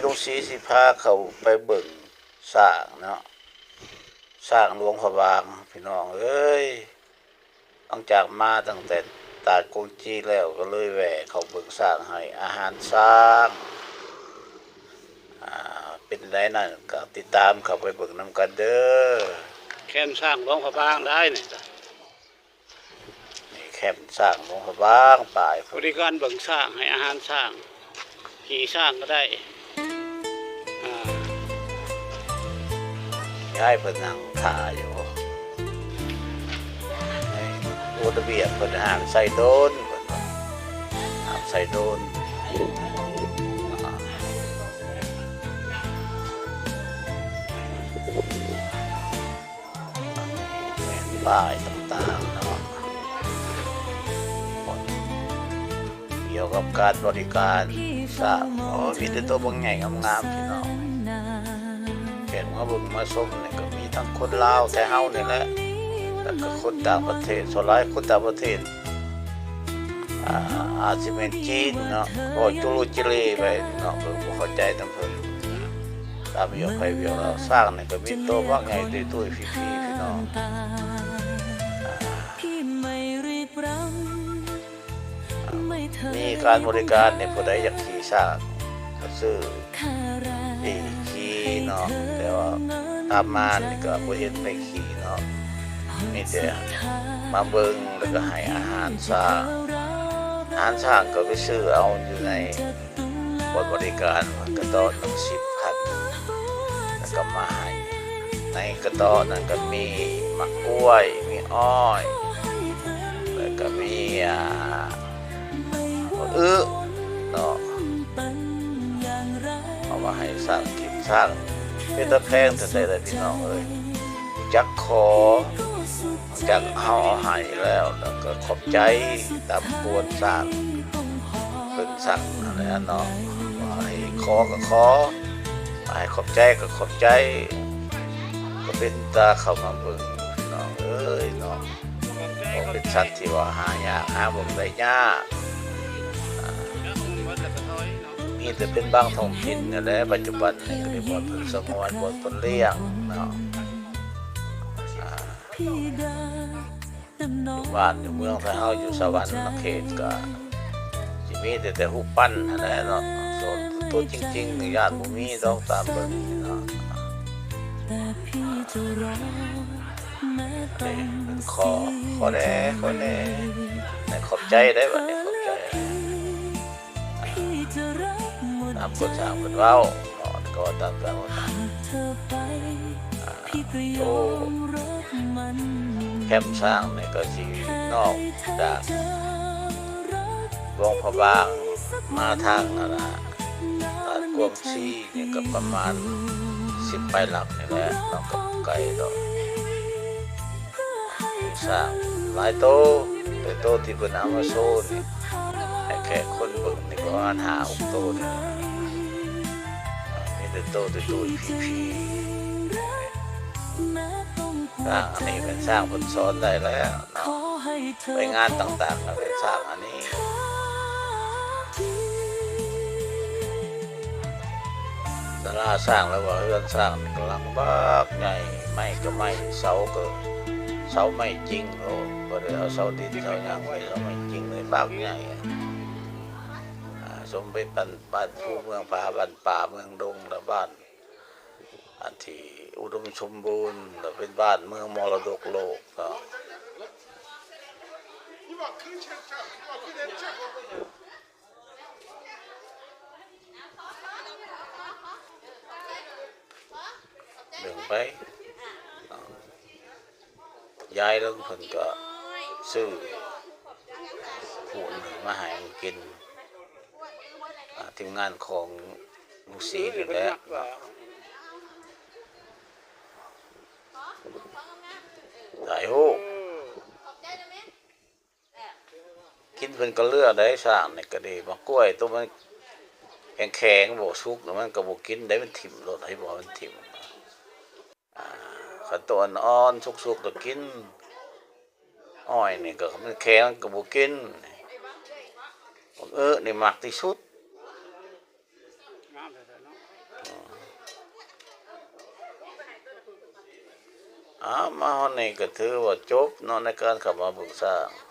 ລຸງສີຊິພາເຂົ້າໄປເບິ່ງຊ້າງເນາະ, ຊ້າງຫຼວງພະບາງ ພີ່ນ້ອງເອີຍ. ຫຼັງຈາກມາຕັ້ງແຕ່ຕາດກົງຈີແລ້ວ ກໍເລີຍແວ່ເຂົ້າເບິ່ງຊ້າງ ໃຫ້ອາຫານຊ້າງ. ອາ ເປັນໃດນັ້ນ ກໍຕິດຕາມເຂົ້າໄປເບິ່ງນຳກັນເດີ. ແຄມຊ້າງຫຼວງພະບາງໄດ໋ນີ້. ນີ້ແຄມຊ້າງຫຼວງພະບາງ ປ້າຍເພິ່ນ ບໍລິການເບິ່ງຊ້າງ ໃຫ້ອາຫານຊ້າງ ຂີ່ຊ້າງກໍໄດ້. ອາ ຍາຍເພິ່ນນັ່ງຖ້າຢູ່. ນີ້ ໂອ້ ລະບຽບເພິ່ນ ຫ້າມໃສ່ໂດຣນ ເພິ່ນວ່າ ຫ້າມໃສ່ໂດຣນ. ອາ ປ້າຍຕ່າງໆເນາະ ກ່ຽວກັບການບໍລິການຊ້າງ. ໂອ້ ມີແຕ່ໂຕບັກໃຫຍ່ງາມໆ ພີ່ນ້ອງ. ແຂກມາເບິ່ງມາຊົມນີ້ກໍມີທັງຄົນລາວແທ້ເຮົານີ້ແຫຼະ ແລ້ວກໍຄົນຕ່າງປະເທດ, ສ່ວນຫຼາຍຄົນຕ່າງປະເທດ. ອາ ອາດຊິແມ່ນຈີນເນາະ ເວົ້າຈຸລຸຈິເລໄປເນາະ, ເພິ່ນບໍ່ເຂົ້າໃຈນຳເພິ່ນ. ຕາມວຽກໃຜວຽກລາວ. ຊ້າງນີ້ກໍມີໂຕບັກໃຫຍ່ຕຸ້ຍໆ ພີໆ ພີ່ນ້ອງ. ອາ ມີການບໍລິການໃຫ້ຜູ້ໃດຢາກຂີ່ຊ້າງ ກໍຊື້ຂີ່ເນາະ, ແຕ່ວ່າຕາມມານີ້ກໍບໍ່ເຫັນໃຜຂີ່ເນາະ, ມີແຕ່ມາເບິ່ງ ແລ້ວກໍໃຫ້ອາຫານຊ້າງ. ອາຫານຊ້າງກໍໄປຊື້ເອົາຢູ່ໃນ ບໍລິການກະເຕາະໜຶ່ງສິບພັນ ແລ້ວກໍມາໃຫ້. ໃນກະເຕາະນັ້ນກໍມີໝາກກ້ວຍ ມີອ້ອຍ ແລ້ວກໍມີ ອາ ໝາກອຶເນາະ ເອົາມາໃຫ້ຊ້າງກິນ. ຊ້າງເປັນຕາແພງແທ້ໆ ເດ້ພີ່ນ້ອງເອີຍ, ຈັກຂໍ ຈາກເຮົາເອົາໃຫ້ແລ້ວ ແລ້ວກໍຂອບໃຈຕາມຄວນສ້າງເພິ່ນສັ່ງຫັ້ນແຫຼະເນາະ, ວ່າໃຫ້ຂໍກໍຂໍ ໃຫ້ຂອບໃຈກໍຂອບໃຈ. ກໍເປັນຕາເຂົ້າມາເບິ່ງພີ່ນ້ອງເອີຍເນາະ, ເພາະເປັນສັດທີ່ວ່າຫາຍາກ ຫາເບິ່ງໄດ້ຍາກ, ມີແຕ່ເປັນບາງທ້ອງຖິ່ນນີ້ແຫຼະ. ປັດຈຸບັນນີ້ກໍໄດ້ບ່ອນເພິ່ນສະຫງວນ ບ່ອນເພິ່ນລ້ຽງເນາະ. ຢູ່ບ້ານຢູ່ເມືອງ ຖ້າເຮົາຢູ່ສະຫວັນນະເຂດ ກໍຊິມີແຕ່ ແຕ່ຮູບປັ້ນຫັ້ນແຫຼະເນາະ, ໂຕຈິງໆນີ້ຢ້ານບໍ່ມີດອກ ຕາມເບິ່ງນີ້ເນາະ. ເອີ ຂໍ ຂໍແດ່ ຂໍແດ່ ຂອບໃຈໄດ໋ ບັດນີ້ຂອບໃຈ. ຕາມຄົນສ້າງເພິ່ນເວົ້າເນາະ, ກໍຕາມເພິ່ນເວົ້າ. ໂອ້ ແຄມຊ້າງນີ້ກໍຊິນອກຈາກຫຼວງພະບາງມາທາງນັ້ນນະ ຕາດກວາງຊີນີ້ກໍປະມານສິບປາຍຫຼັກນີ້ແຫຼະເນາະ, ກໍບໍ່ໄກດອກ. ຊ້າງຫຼາຍໂຕ, ແຕ່ໂຕທີ່ເພິ່ນເອົາມາໂຊນີ້ ໃຫ້ແຂກຄົນເບິ່ງນີ້ປະມານຫ້າຫົກໂຕນີ້, ມີແຕ່ໂຕຕຸ້ຍໆ ພີໆ. ຊ້າງອັນນີ້ແມ່ນຊ້າງເພິ່ນສອນໄດ້ແລ້ວເນາະ, ໄປງານຕ່າງໆ ກໍເປັນຊ້າງອັນນີ້. ສາລາຊ້າງ ຫຼືວ່າເຮືອນຊ້າງນີ້ ກຳລັງບັກໃຫຍ່, ໄມ້ກໍໄມ້ ເສົາກໍເສົາໄມ້ຈິງ. ໂອ້ ບໍ່ໄດ້ເອົາເສົາດິນເສົາຫຍັງໄວ້, ເສົາໄມ້ຈິງເລີຍ ບັກໃຫຍ່. ອາ ສົມເປັນບ້ານ ບ້ານພູເມືອງຜາ, ບ້ານປ່າເມືອງດົງ ແລະ ບ້ານອັນທີ່ອຸດົມສົມບູນ ແລະ ເປັນບ້ານເມືອງມໍລະດົກໂລກເນາະ. ເບິ່ງໄປ ຍາຍເລິງເພິ່ນກໍຊື້ພູນມາໃຫ້ມັນກິນ, ອາ ທີມງານຂອງລຸງສີນີ້ແຫຼະເນາະ. ໄດ້ໂຫ ກິນເພິ່ນກໍເຫຼືອໄດ໋. ຊ້າງນີ້ກໍດີ, ໝາກກ້ວຍໂຕມັນແຂງໆ ບໍ່ສຸກ ມັນກໍບໍ່ກິນໄດ໋, ມັນຖິ້ມໂລດ, ໃຫ້ບໍ່ມັນຖິ້ມ. ອາ ຄັນໂຕອ່ອນໆ ສຸກໆ ກໍກິນ, ອ້ອຍນີ້ກໍມັນແຂງກໍບໍ່ກິນ. ບັກອຶນີ້ມັກທີ່ສຸດ. ງາມ ອາ ມາຮອດນີ້ກໍຖືວ່າຈົບເນາະ ໃນການເຂົ້າມາເບິ່ງຊ້າງ.